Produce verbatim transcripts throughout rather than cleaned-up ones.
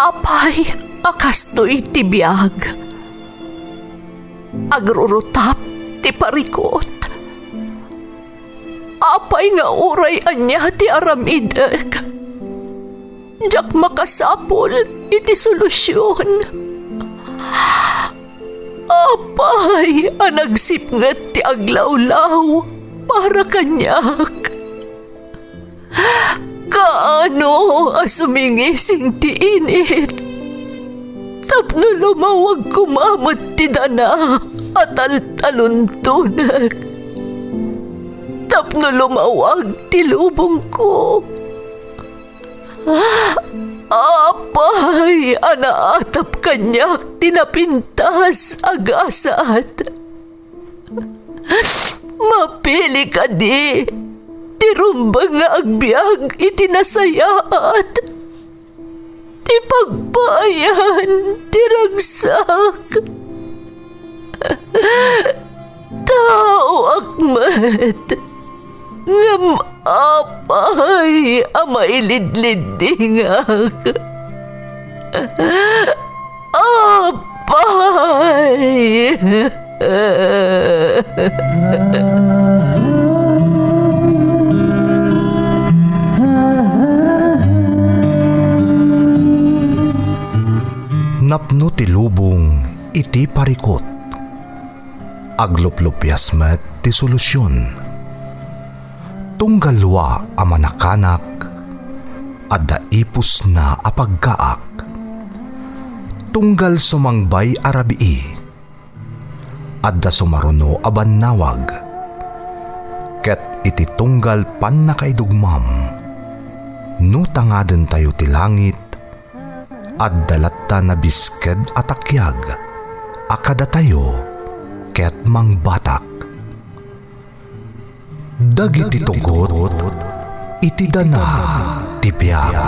Apay a kastoy ti biag? Agrurutap ti parikut. Apay nga uray ania ti aramidek, diak makasapul iti solusion. Apay a nagsipnget ti aglawlaw para kaniak? Kaano a sumingising ti init tapno lumawag koma met ti dana a taltaluntonek, tapno lumawag ti lubongko? Apay a naatap kaniak ti napintas a gasat? Mapili kadi ti rumbeng nga agbiag iti nasayaat, ti pagpaayan ti ragsak? Taoak met, ngem apay a mailidliddingak? Apay! Napno ti lubong iti parikut. Agluplupias met ti solusion. Tunggal lua a manakanak, adda ipusna a pagkaak. Tunggal sumangbay a rabii, adda sumaruno a bannawag. Ket iti tunggal pannakaidugmam, no tangadentayo ti langit, adda latta nabisked a takiag a kadatayo ket mangbatak. Dagiti tugot iti dana ti biag.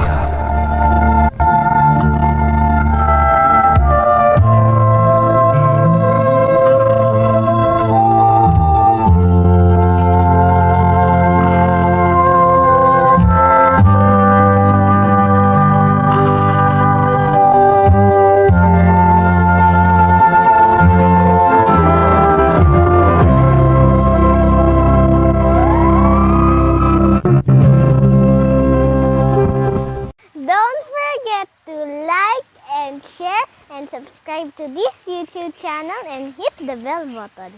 Don't forget to like and share and subscribe to this YouTube channel and hit the bell button.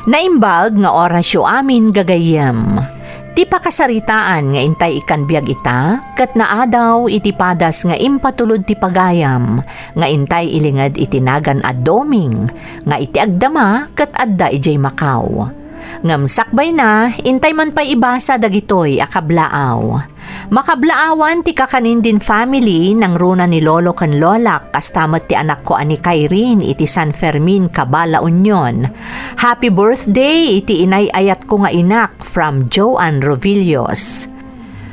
Naimbag nga orasyo amin, gagayyem. Ti pakasaritaan nga intay ikkan biag ita, ket naadaw iti padas nga impatulod ti pagayam, nga intay ilinged iti nagan a Doming, nga iti agdama ket adda idiay Macau. Ngem sakbayna, intay man pay ibasa dagitoy a kablaaw. Makablaawan ti Kakanindin family, nangruna ni lolo ken lolak, kasta met ti anakko a ni Kyrene iti San Fermin, Cabal, La Union. Happy birthday iti inay-ayatko nga inak, from Joan Rovillos.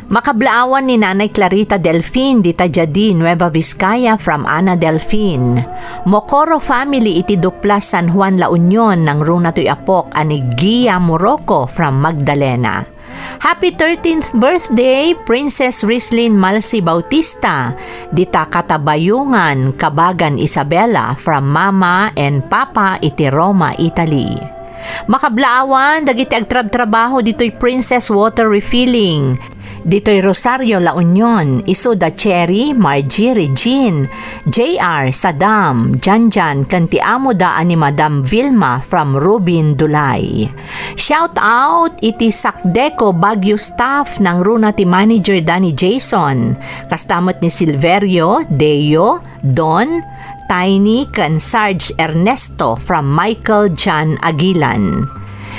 Makablaawan ni Nanay Clarita Delfin dita Jadi, Nueva Vizcaya, from Ana Delfin. Mocoro family iti Duplas, San Juan, La Union, nangruna toy apok a ni Gia Morocco, from Magdalena. Happy thirteenth birthday, Princess Rislin Malsi Bautista, dita Katabayungan, Kabagan, Isabela, from Mama and Papa iti Roma, Italy. Makablaawan dagiti agtrabtrabaho ditoy Princess Water Refilling, ditoy Rosario, La Union, isu da Cherry, Margie, Regine, J R, Sadam, Janjan, ken ti amo da a ni Madam Vilma from Rubin, Dulay. Shout out iti Sakdeco Baguio staff, nangruna ti manager da ni Jason, kasta met ni Silverio, Deo, Don, Tiny, ken Sarge Ernesto from Michael John Aguilan.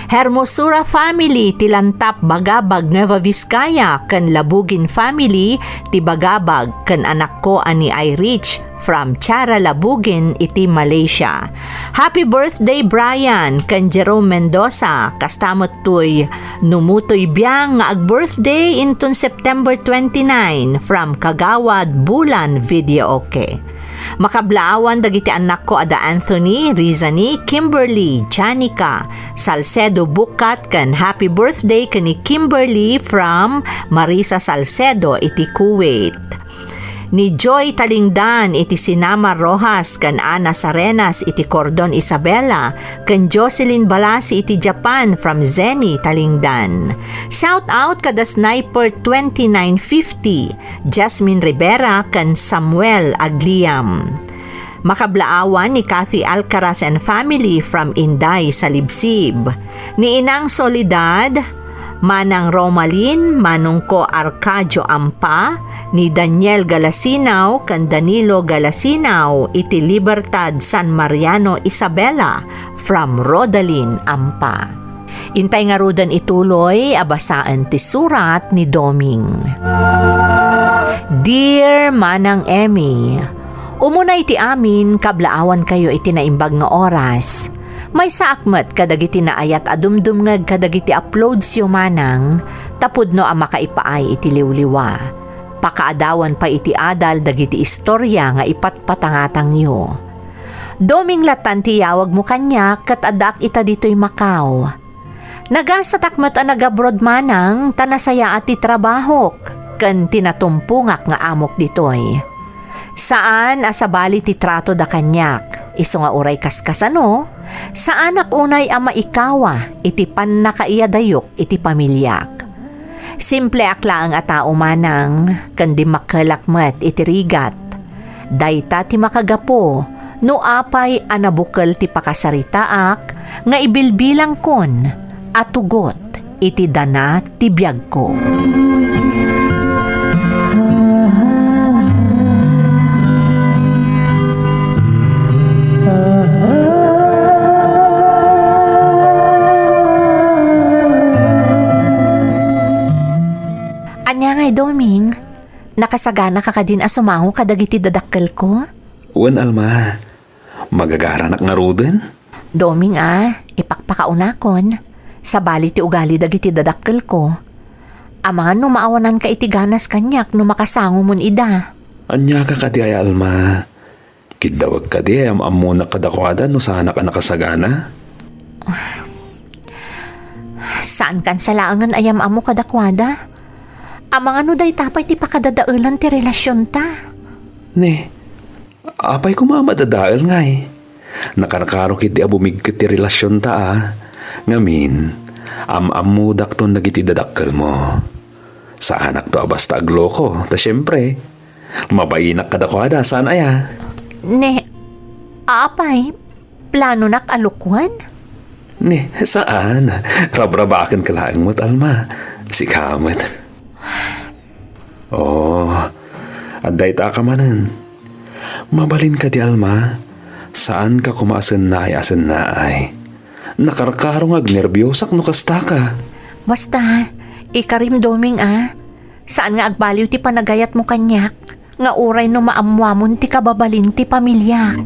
Hermosura family ti Lantap, Bagabag, Nueva Vizcaya, ken Labugin family ti Bagabag ken anakko a ni Irich from Tiara, Labugin iti Malaysia. Happy birthday, Brian, ken Jerome Mendoza, kasta met toy Numutoy Biang nga ag-birthday inton September twenty-nine from Kagawad Bulan Videoke. Makablaawan dagiti annakko a da Anthony, Rizani, Kimberly, Janica, Salcedo Bukat, ken happy birthday ken ni Kimberly from Marisa Salcedo iti Kuwait. Ni Joy Talingdan iti Sinamar Roxas ken Ana Sarenas iti Cordon Isabela, ken Jocelyn Balasi iti Japan from Zenny Talingdan. Shout out kada Sniper twenty-nine fifty, Jasmine Rivera ken Samuel Agliam. Makablaawan ni Kathy Alcaraz and family from Inday, Salibsib. Ni Inang Soledad, Manang Romalin, Manungko Arcadio Ampa, ni Daniel Galasinaw ken Danilo Galasinaw iti Libertad, San Mariano, Isabela, from Rodalyn Ampa. Intay ngaruden ituloy a basaen ti surat ni Doming. Dear Manang Emmy, umuna iti amin, kablaawankayo iti naimbag nga oras. Maysaak met kadagiti naayat a dumdumngeg kadagiti uploadsyo, Manang, ta pudno a makaipaay iti liwliwa. Pakaadawan pay iti adal dagiti istorya nga ipatpatangatangyo. Doming lattan ti iyawagmo kaniak ket addaak ita ditoy Macau. Nagasatak met a nagabroad, Manang, ta nasayaat ti trabahok ken ti natumpongak nga amok ditoy. Saan a sabali ti tratoda kaniak, isu nga uray kaskasano, saanak unay a maikawa iti pannakaiyadayok iti pamiliak. Simpleak laeng a tao, Manang, ken dimmakkelak met iti rigat. Dayta ti makagapu no apay a nabukel ti pakasaritaak nga ibilbilangkon a tugot iti dana ti biagko. Ania ngay, Doming? Nakasaganaka kadin a sumango kadagiti dadakkelko? Wen, Alma. Magagaranak ngaruden? Doming a, ipakpakaunakon. Sabali ti ugali dagiti dadakkelko. Amangan no maawananka iti ganas kaniak no makasangomon ida. Aniaka kadi ay, Alma? Kiddawek kadi ay am-ammonak kadakuada no saanak a nakasagana? Saankan sa laengen a yam-ammo kadakuada? Amangan no dayta pay ti pakadadaelan ti relasionta? Ne, apay koma a madadael ngay? Nakarkaro ketdi a bumigket ti relasionta a. Ngamin, am-ammodakton dagiti dadakkelmo. Saanakto a basta agloko, ta siempre, mabainak kadakuada, saan aya? Ne, apay, planonak a lokoen? Ne, saan. Rabrabakenka laeng met, Alma. Sika met. Oh, adda ita ka manen. Mabalin kadi, Alma. Saanka koma a sennaay a sennaay. Nakarkaro nga agnerbiosak no kastaka. Basta, ikarim, Doming a. Saan nga agbaliw ti panagayatmo kaniak, nga uray no maammuamon ti kababalin ti pamiliak.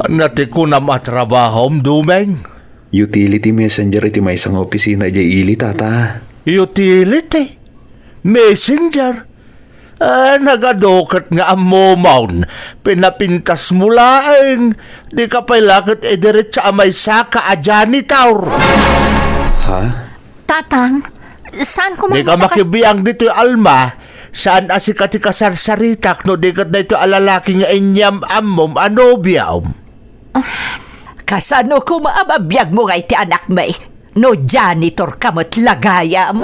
Ania ti kunam a trabahom, Doming? Utility messenger iti maysa nga opisina idiay ili, Tata. Utility? Messenger? Ah, nagaduket nga ammomon. Pinapintasmo laeng. Dika pay la ket idiretsa a maysaka a janitor. Ha? Tatang, saan ko Dika makibiang ditoy, Alma. Saan a sika ti kasarsaritak no di ket daytoy a lalaki nga inyam-ammom a nobiom. Kasano koma a mabiagmo ngay ti anakmi no janitor ka met la gayam?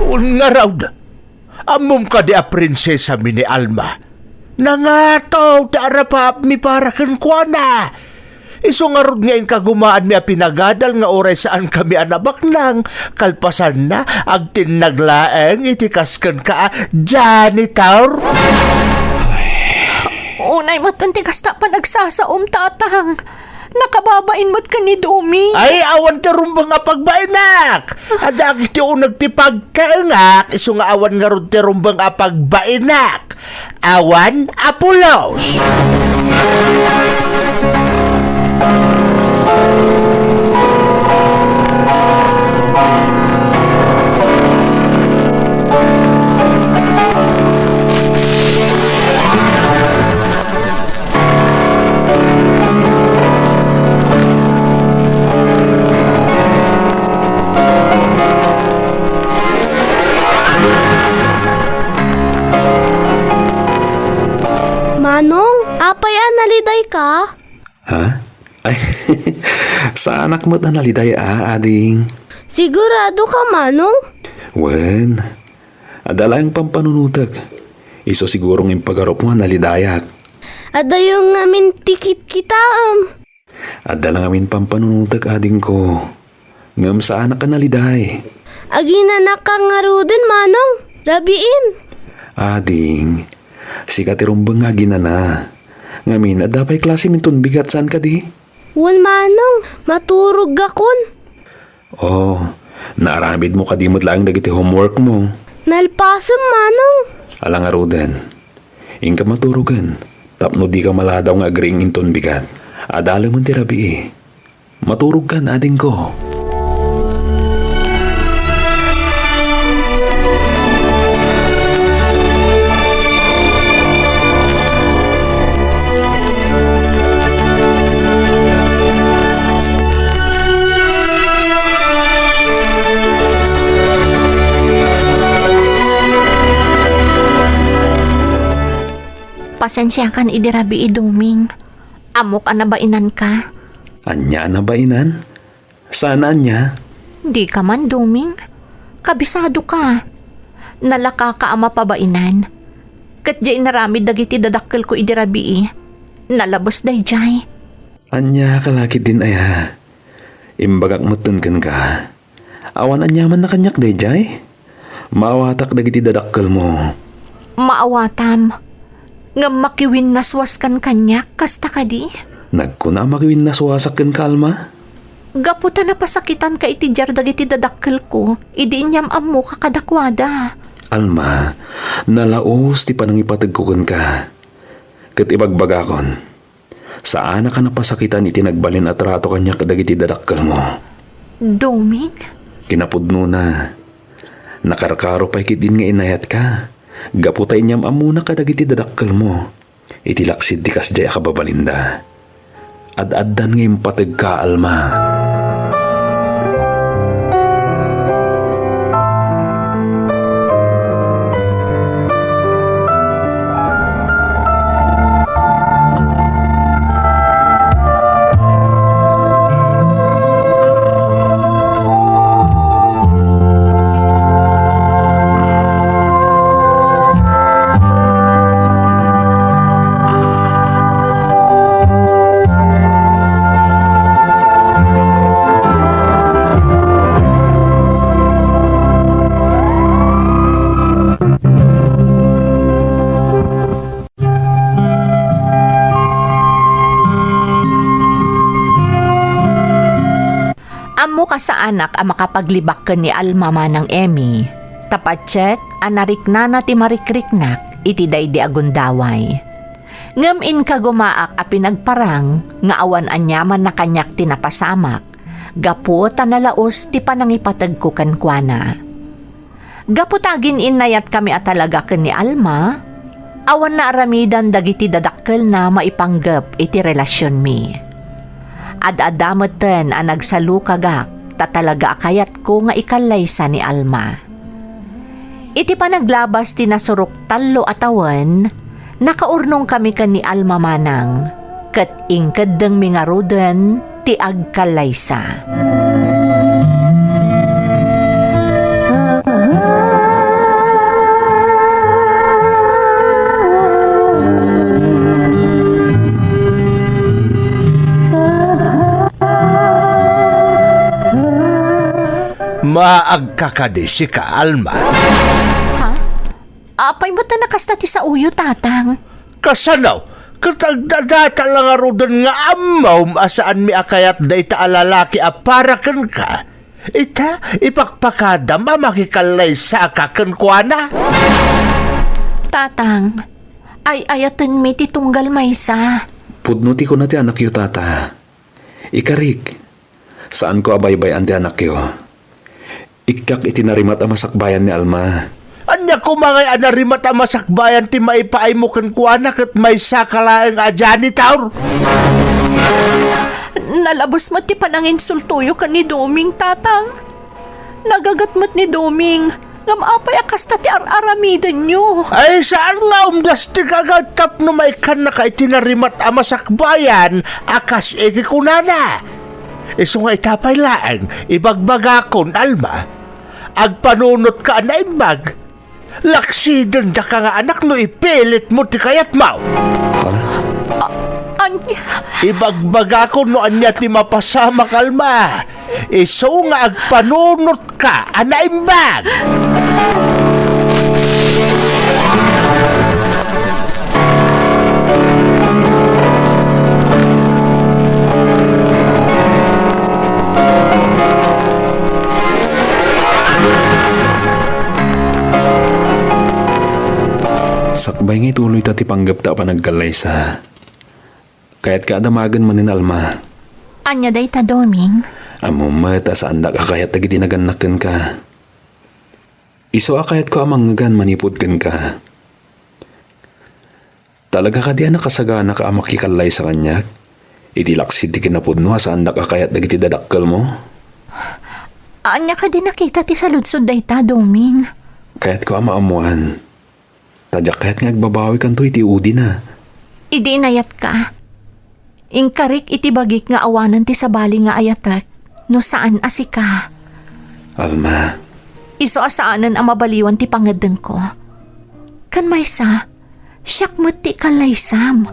Wen ngarud, ammom kadi a prinsesami ni Alma? Nangato ti arapapmi para kenkuana. Isu ngarud nga inkagumaanmi a pinagadal nga uray saankami a nabaknang, kalpasanna, agtinnag laeng iti kas kenka a janitor. Unay met ti kasta a panagsasaom, Tatang. Nakababain met ken ni Doming. Ay, awan ti rumbeng a pagbainak. Adda dagiti uneg ti pagkaengak, isu nga awan ngarud ti rumbeng a pagbainak. Awan a pulos. Manong, apay a nalidayka? Ha? Ay, saanak met a naliday a, ading. Sigurado ka, Manong? Wen, adda laeng pampanunotek. Isu siguro nga impagarupmo a nalidayak. Adayo ngamin ti kitkitaem. Adda la ngamin pampanunotek, adingko. Ngem saanak a naliday. Aginanaka ngaruden, Manong. Rabiin. Ading, sika ti rumbeng nga aginana. Ngamin, adda pay klasem inton bigat, saan kadi? Wen, Manong. Maturog gakon. Oh, naaramidmo kadi met laeng dagiti homeworkmo? Nalpasem, Manong. Ala ngaruden. Inka maturogen, tapno dika maladaw nga agriing inton bigat. Adalemen ti rabii. Maturogkan, adingko. Pasensiakan idi rabii, Doming. Ammok a nabainanka. Ania a nabainan? Saan a ania? Dika man, Doming. Kabisadoka. Nalakaka a mapabainan. Ket diay inaramid dagiti dadakkelko idi rabii. Nalabes daydiay. Ania ka la ketdin aya? Imbagak metten kenka. Awan aniamanna kaniak daydiay? Maawatak dagiti dadakkelmo. Maawatam. Ngem makiwinnaswaskan kaniak, kasta kadi? Nagkuna a makiwinnaswasak kenka, Alma? Gapu ta napasakitanka iti diar dagiti dadakkelko, idi inyam-ammoka kadakuada. Alma, nalaus ti panangipategko kenka. Ket ibagbagakon, saanak a napasakitan iti nagbalin a trato kaniak dagiti dadakkelmo. Doming? Kinapudnona, nakarkaro pay ketdin nga inayatka, gapu ta inyam-ammona kadagiti dadakkelmo. Iti laksid ti kasdiay a kababalinda, ad-addan nga impategka, Alma. Ammok a saanak a makapaglibak ken ni Alma manang Emmy, ta patiek a nariknana ti marikriknak iti daydi a gundaway. Ngem inkagumaak a pinagparang nga awan aniamanna kaniak ti napasamak, gapu ta nalaus ti panangipategko kenkuana. Gapu ta agin-innayatkami a talaga ken ni Alma, awan naaramidan dagiti dadakkelna maipanggep iti relasionmi. Ad-adda metten a nagsalukagak ta talaga a kayatko nga ikallaysa ni Alma. Iti panaglabas ti nasurok tallo a tawen, nakaurnongkami ken ni Alma manang, ket inkeddengmi ngaruden ti agkallaysa. Maagka kadi sika, Alma? Ha? Apay met a nakasta ti saoyo, Tatang? Kasano? Ket agdadata la ngaruden nga ammom a saanmi a kayat dayta a lalaki a para kenka. Ita, ipakpakadam a makikallaysaka kenkuana. Tatang, ay-ayatenmi ti tunggal maysa. Pudno ti kuna ti anakyo, tata. Ikarik, saanko a baybay-an ti anakyo. Ikkak iti narimat a masakbayan ni Alma. Ania koma ngay a narimat a masakbayan ti maipaaymo kenkuana ket maysaka laeng a janitor? Nalabes met ti pananginsultoyo ken ni Doming, Tatang. Nagaget met ni Doming, ngem apay a kasta ti ar-aramidenyo? Ay, saan nga umdas ti gagat tapno maikkannaka iti narimat a masakbayan a kas iti kunana. Isu nga ita pay laeng, ibagbagakon, Alma, agpanunotka a naimbag. Laksidendaka nga anak no ipilitmo ti kayatmo. Ha? A-, ania? Ibagbagakon no ania ti mapasamak, Alma. Isu nga agpanunotka a naimbag. Sakbay nga ituloyta ti panggepta a panagkallaysa, kayatka a damagen manen, Alma. Ania dayta, Doming? Ammom met a saandak a kayat dagiti nagannak kenka. Isu a kayatko a mangngegan manipud kenka. Talaga kadi a nakasaganaka a makikallaysa kaniak? Iti laksid ti kinapudno a saandak a kayat dagiti dadakkelmo? Ania kadi nakita ti saludsod dayta, Doming? Kayatko a maammoan. Ta diak kayat nga agbabawikanto iti udina. Idi inayatka, inkarik iti bagik nga awanen ti sabali nga ayatek no saan a sika. Alma. Isu a saanen a mabaliwan ti pangeddengko. Ken maysa, siak met ti ikallaysam,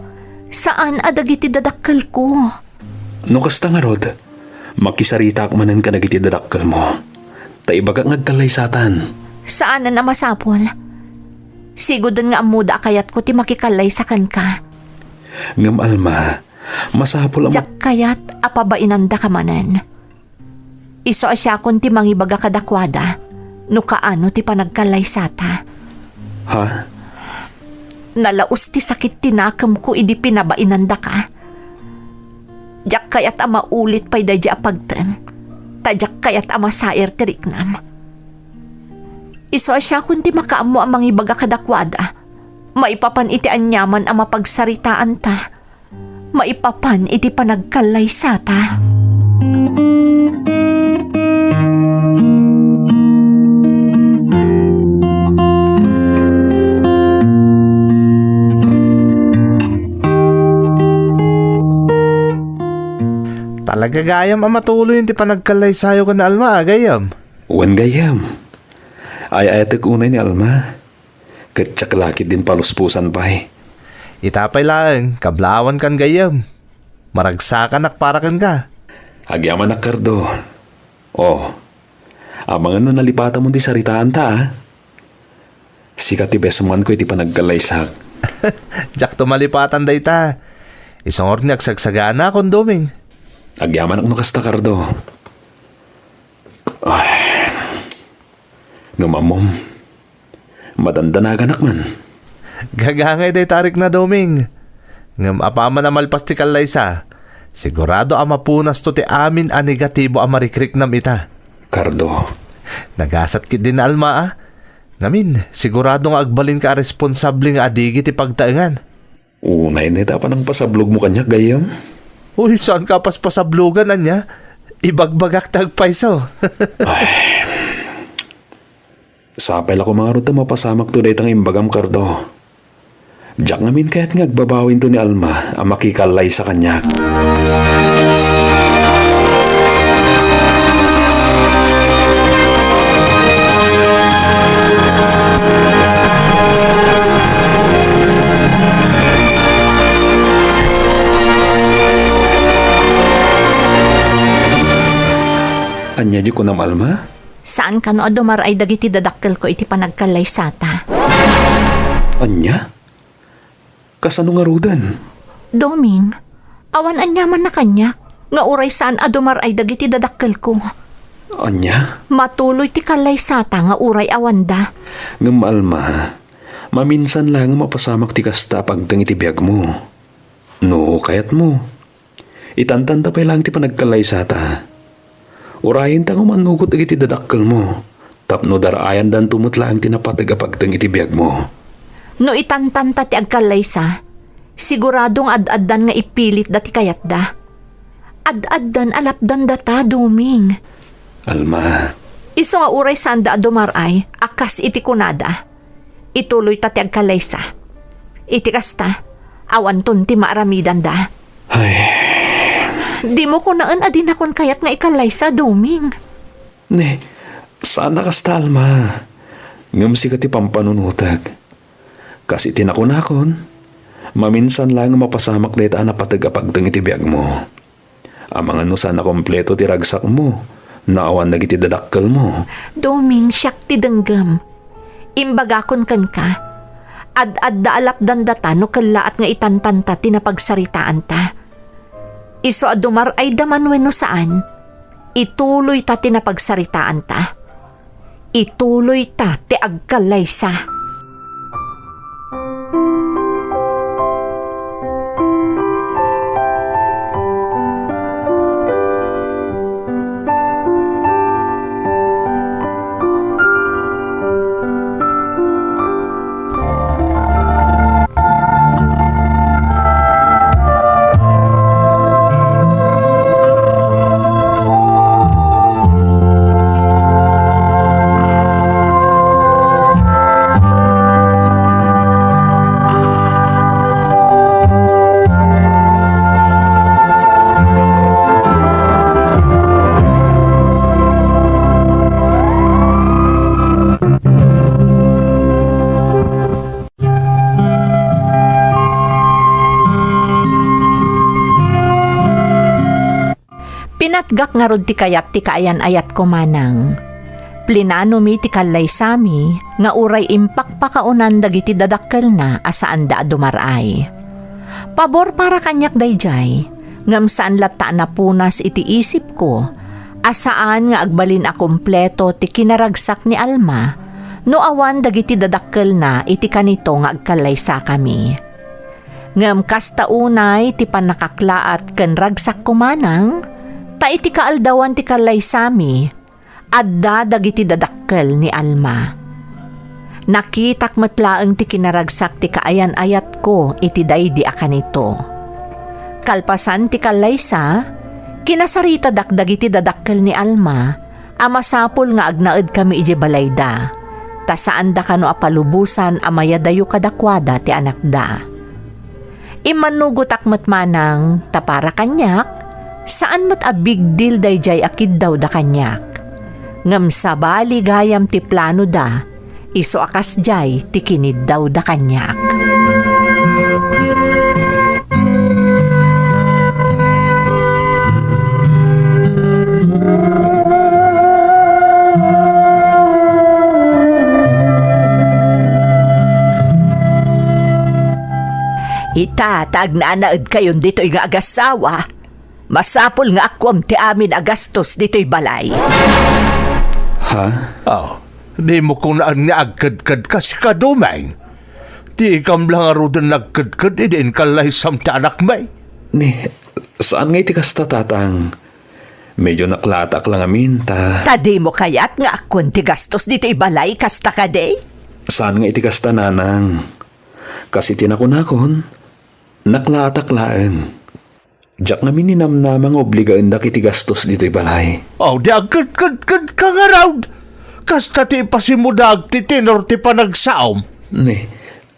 saan a dagiti dadakkelko. No kasta ngarud, makisaritaak manen kadagiti dadakkelmo, ta ibagak nga agkallaysatan. Saanen a masapul. Siguden nga ammoda a kayatko ti makikallaysa kenka. Ngem, Alma, masapul a ma- Diak kayat a pabainandaka manen. Isu a siakon ti mangibaga kadakuada no kaano ti panagkallaysata. Ha? Nalaus ti sakit ti nakemko idi pinabainandaka. Diak kayat a maulit pay daydi a pagteng, ta diak kayat a masair ti riknam. Isu a siakon ti makaammo a mangibaga kadakuada maipapan iti aniaman a mapagsaritaanta maipapan iti panagkallaysata. Talaga gayam a matuloyen ti panagkallaysayo ken ni Alma, a, gayyem? Wen, gayyem. Ay-ayatek unay ni Alma. Ket diak la ketdin paluspusan pay. Ita pay laeng, kablaawankan gayyem. Maragsakanak para kenka. Agyamanak, Cardo. O, amangan no nalipatamon ti saritaanta, a. Sika ti best manko iti panagkallaysak. Diakto malipatan dayta. Isu ngarud nga agsagsaganakon, Doming. Agyamanak no kasta, Cardo. Ay. Ngem ammom, madandanaganak man. Gagangay dayta a rikna, Doming. Ngem apaman a malpas ti kallaysa, sigurado a mapunasto ti amin a negatibo a marikriknam ita. Cardo. Nagasat ketdi ni Alma, a. Ngamin, sigurado nga agbalinka a responsable nga adigi ti pagtaengan. Unay ne ta panangpasablogmo kaniak, gayyem? Uy, saanka a paspasablogan, ania? Ibagbagak ta agpayso. Ay. Sapay la koma ngarud ta mapasamakto dayta nga imbagam, Cardo. Diak ngamin kayat nga agbabawinto ni Alma a makikallaysa kaniak. Ania di kunam, Alma? Saan kano a dumar-ay dagiti dadakkelko iti panagkallaysata. Ania? Kasano ngaruden? Doming, awan aniamanna kaniak, nga uray saan a dumar-ay dagiti dadakkelko. Ania? Matuloy ti kallaysata nga uray awanda. Ngem Alma, maminsan laeng a mapasamak ti kasta a pagteng iti biagmo. No kayatmo, itantanta pay laeng ti panagkallaysata. Urayenta nga umannugot dagiti dadakkelmo, tapno dar-ayandanto met laeng ti napateg a pagteng iti biagmo. No itantanta ti agkallaysa, sigurado nga ad-addan nga ipilitda ti kayatda. Ad-addan a lapdandata, Doming. Alma. Isu nga uray saanda a dumar-ay, a kas iti kunada, ituloyta ti agkallaysa. Iti kasta, awanton ti maaramidanda. Ay. Dimo kunaen a dinakon kayat nga ikallaysa, Doming. Ne, saan a kasta, Alma. Ngem sika ti pampanunotek. Kas iti nakunakon, maminsan laeng a mapasamak dayta a napateg a pagteng iti biagmo. Amangan no saan a kompleto ti ragsakmo, no awan dagiti dadakkelmo. Doming, siak ti denggem. Imbagakon kenka, ad-adda a lapdandata no kellaat nga itantanta ti napagsaritaanta. Isu a dumar-ayda man wenno saan, ituloyta ti napagsaritaanta. Ituloyta ti agkallaysa. Pinatgak ngarud ti kayat ti kaayan-ayatko manang. Plinanomi ti kallaysami nga uray impakpakaonan dagiti dadakkelna a saanda a dumar-ay. Pabor para kaniak daydiay, ngem saan latta a napunas iti isipko a saan nga agbalin a kompleto ti kinaragsak ni Alma no awan dagiti dadakkelna iti kanito nga agkallaysakami. Ngem kasta unay ti pannakaklaat ken ragsakko manang, ta iti kaaldawan ti kallaysami, adda dagiti dadakkel ni Alma. Nakitak met laeng ti kinaragsak ti kaayan-ayatko iti daydi a kanito. Kalpasan ti kallaysa, kinasaritadak dagiti dadakkel ni Alma a masapul nga agnaedkami idiay balayda, ta saanda kano a palubosan a mayadayo kadakuada ti anakda. Immannugotak met manang ta para kaniak, saan met a big deal daydiay a kiddawda kaniak. Ngem sabali gayam ti planoda, isu a kasdiay ti kiniddawda kaniak. Ita, ta agnanaedkayon ditoy nga agassawa, masapul nga akkuam ti amin a gastos ditoy balay. Ha? Oh, dimo kunaen nga agkedkedka, sika, Doming. Diam la ngaruden nagkedked idi inkallaysam ti anakmi? Ni, saan nga iti kasta, Tatang. Medyo naklatak la ngamin, ta... Ta dimo kayat nga akkuen ti gastos ditoy balay, kasta kadi? Saan nga iti kasta, Nanang. Kas iti nakunakon, naklatak laeng. Diak ngamin ninamnama nga obligaendak iti gastos ditoy balay. Oh, di agkedkedkedka ngarud. Kasta ti ipasimudag ti tenor ti panagsaom. Ni,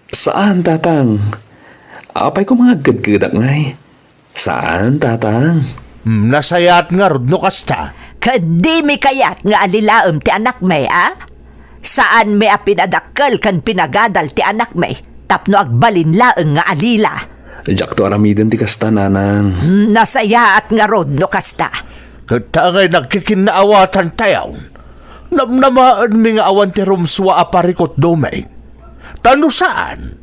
saan, Tatang. Apay koma nga agkedkedak ngay? Saan, Tatang. Hmm, nasayaat ngarud no kasta. Ken dimi kayat nga alilaem ti anakmi, a? Saanmi a pinadakkel ken pinagadal ti anakmi tapno agbalin laeng nga alila. Diakto aramiden ti kasta, Nanang. Hmm, nasayaat ngarud no kasta. Ket ta ngay nagkikinnaawatan tayon, namnamaenmi nga awan ti rumsua a parikut, Doming. Ta no saan,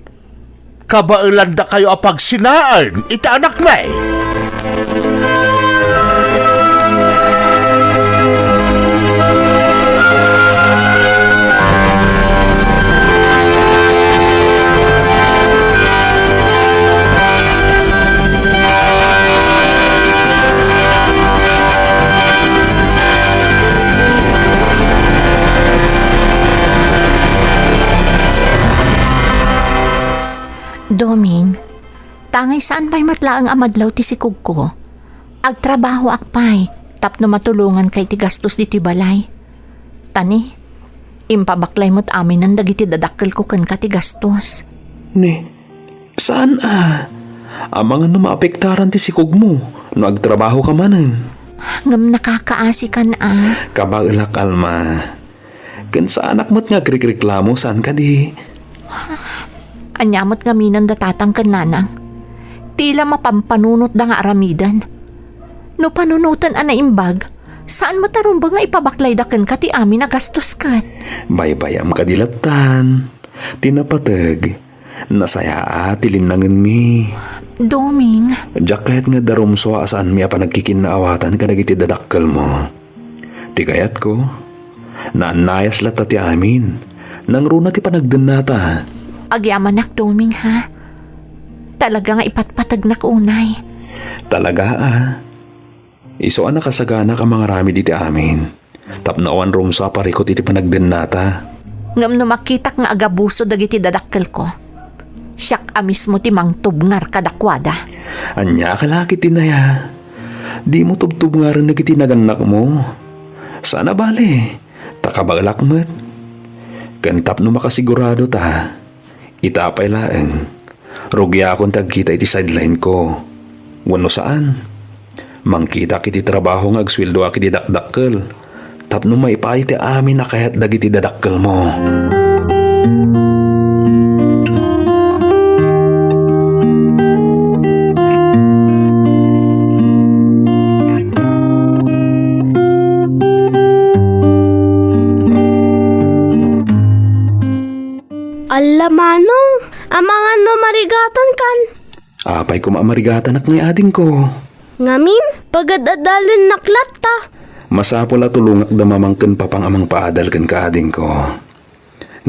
Kabaelandakayo a pagsinaen iti anakmi. Doming, tangay saan pay met laeng a madlaw ti sikogko. Agtrabahoak pay tapno matulonganka iti gastos ditoy balay. Tani, impabaklay met aminen dagiti dadakkelko kenka ti gastos. Ne, saan a? Amangan no maapektaran ti sikogmo no agtrabahoka manen. Ngem nakakaasikan a. Kabaelak, Alma. Ken saanak met nga agrikreklamo, saan kadi? Ania met ngamin da tatang ken nanang? Ti la mapampanunotda nga aramiden. No panunoten a naimbag, saan met a rumbeng nga ipabaklayda kenka ti amin a gastos ket. Baybay-am kadi lattan. Ti napateg, nasayaa ti linnangenmi. Doming. Diak kayat nga darumsua a saanmi a panagkikinnaawatan kadagiti dadakkelmo. Ti kayatko, naannayas latta ti amin. Nangruna ti panagdennata. Agyamanak, Doming, ha? Talaga nga ipatpategnak unay. Talaga a. Isu a nakasaganak a mangaramid iti amin. Tapno awan rumsua a parikut iti panagdennata. Ngem no makitak nga agabuso dagiti dadakkelko, siak a mismo ti mangtubngar kadakuada. Ania ka la ketdin aya? Dimo tubtubngaren dagiti nagannakmo. Saan a bale, ta kabaelak met. Ken tapno makasigurado ta, ita pay laeng, rugiakon ti agkita iti sideline-ko. Wenno saan, mangkitak iti trabaho nga agsueldoak iti dakdakkel tapno maipaay ti amin a kayat dagiti dadakkelmo. Alla, Manong, amangan no marigatankan. Apay koma a marigatanak ngay, adingko? Ngamin, pagad-adalennak latta. Masapul a tulongakda mamang ken papang a mangpaadal kenka, adingko.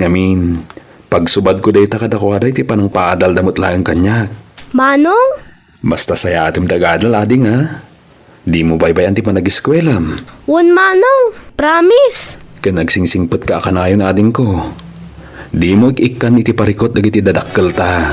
Ngamin, pagsubadko dayta kadakuada iti panangpaadalda met laeng kaniak. Manong? Basta sayaatem ti agadal, ading, a. Dimo baybay-an ti panageskuelam. Wen, Manong. Promise. Ken agsingsingpetka a kanayon, adingko. Dimo ik-ikkan iti parikut dagiti dadakkelta.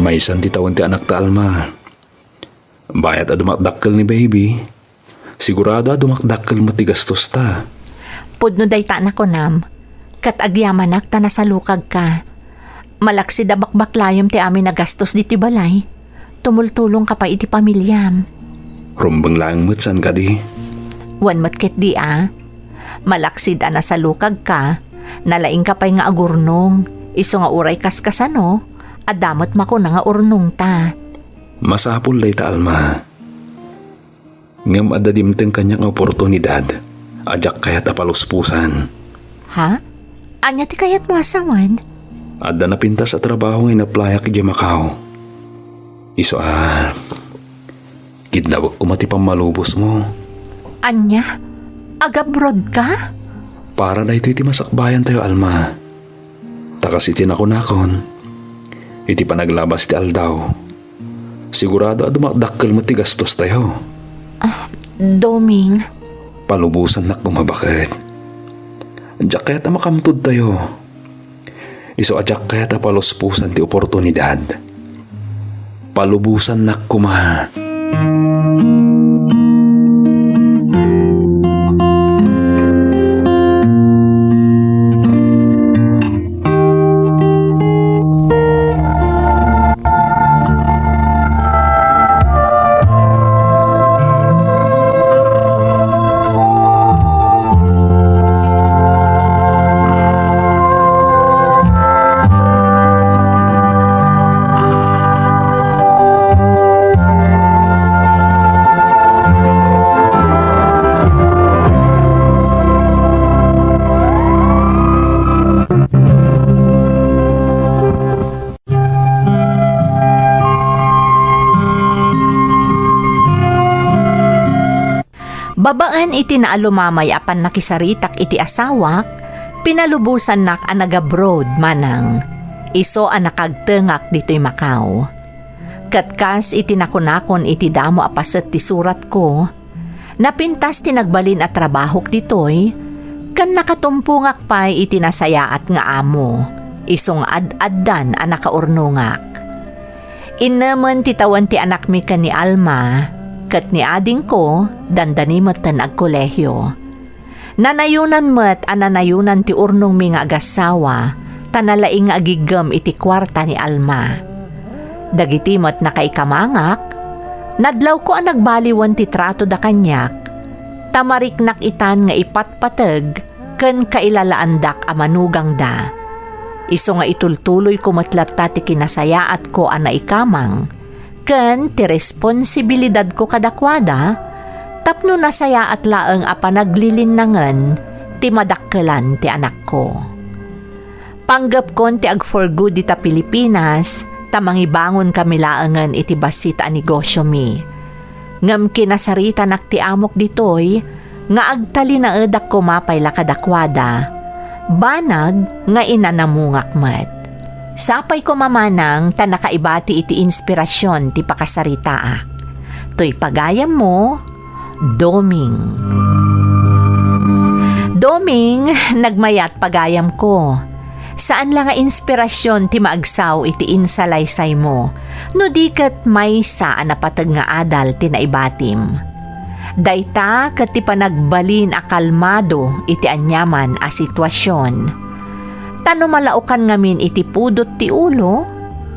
Maysan ti tawen ti anakta, Alma. Bayat a dumakdakkel ni baby, sigurado a dumakdakkel met ti gastosta. Pudno dayta a nakunam, ket agyamanak ta nasalukagka. Malaksid a bakbaklayem ti amin a gastos ditoy balay, tumultulongka pay iti pamiliam. Rumbeng laeng met, saan kadi? Wen met ketdi a. Malaksid a nasalukagka, nalaingka pay nga agurnong, isu nga uray kaskasano, adda met makuna nga urnongta. Masapul dayta, Alma. Ngem adda dimteng kaniak nga oportunidad a diak kayat a paluspusan. Ha? Ania ti kayatmo a sawen? Adda napintas a trabaho nga inaplayak idiay Macau. Isu a, kidnawek koma ti pammalubosmo. Ania? Agabroad ka? Para daytoy ti masakbayantayo, Alma. Ta kas iti nakunakon, iti panaglabas ti aldaw, sigurado a dumadakkel met ti gastostayo. Ah, Doming. Palubosannak koma baket. Diak kayat a makamtodtayo. Isu a diak kayat a palusposan ti oportunidad. Palubosannak koma. Babaen iti naalumamay a pannakisaritak iti asawak, pinalubosannak a nagabroad manang. Isu a nakagtengak ditoy Macau. Ket kas iti nakunakon iti damo a paset ti suratko, napintas ti nagbalin a trabahok ditoy, ken nakatumpongak pay iti nasayaat nga amo, isu nga ad-addan a nakaurnongak. Innemen ti tawen ti anakmi ken ni Alma, ket ni adingko, dandani metten agkolehio. Nanayonan met a nanayonan ti urnongmi nga agassawa, ta nalaing nga agiggem iti kuarta ni Alma. Dagiti met nakaikamangak, nadlawko a nagbaliwen ti tratoda kaniak, ta mariknak itan nga ipatpateg ken kailalaandak a manugangda. Isu nga itultuloyko met latta ti kinasayaatko a naikamang, ken ti responsibilidadko kadakuada, tapno nasayaat laeng a panaglilinnangen ti madakkelan ti anakko. Panggepkon ti ag-for good dita Pilipinas, ta mangibangonkami laengen iti bassit a negosiomi. Ngem kinasaritanak ti amok ditoy, nga agtalinaedak koma pay la kadakuada, banag nga inanamongak met. Sapay koma manang ta nakaibati iti inspirasyon ti pakasaritaak. Toy pagayammo, Doming. Doming, nagmayat pagayamko. Saan la nga inspirasyon ti maagsao iti insalaysaymo, no di ket maysa a napateg nga adal ti naibatim. Dayta ket ti panagbalin a kalmado iti aniaman a sitwasyon. Ta no malaokan ngamin iti pudot ti ulo,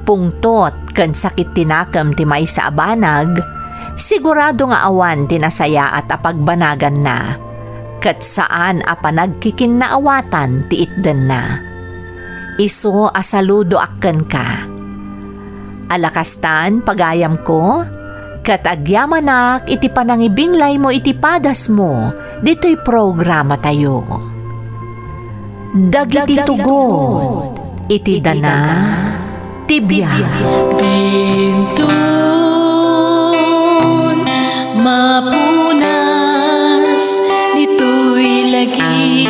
pungtot ken sakit ti nakem ti maysa a banag, sigurado nga awan ti nasayaat a pagbanaganna, ket saan a panagkikinnaawatan ti itdenna. Isu a saludoak kenka. A la kastan, pagayamko, ket agyamanak iti panangibinglaymo iti padasmo ditoy programatayo. Dagiti tugot iti dana ti biag. Dinton mapunas ditoy lagi.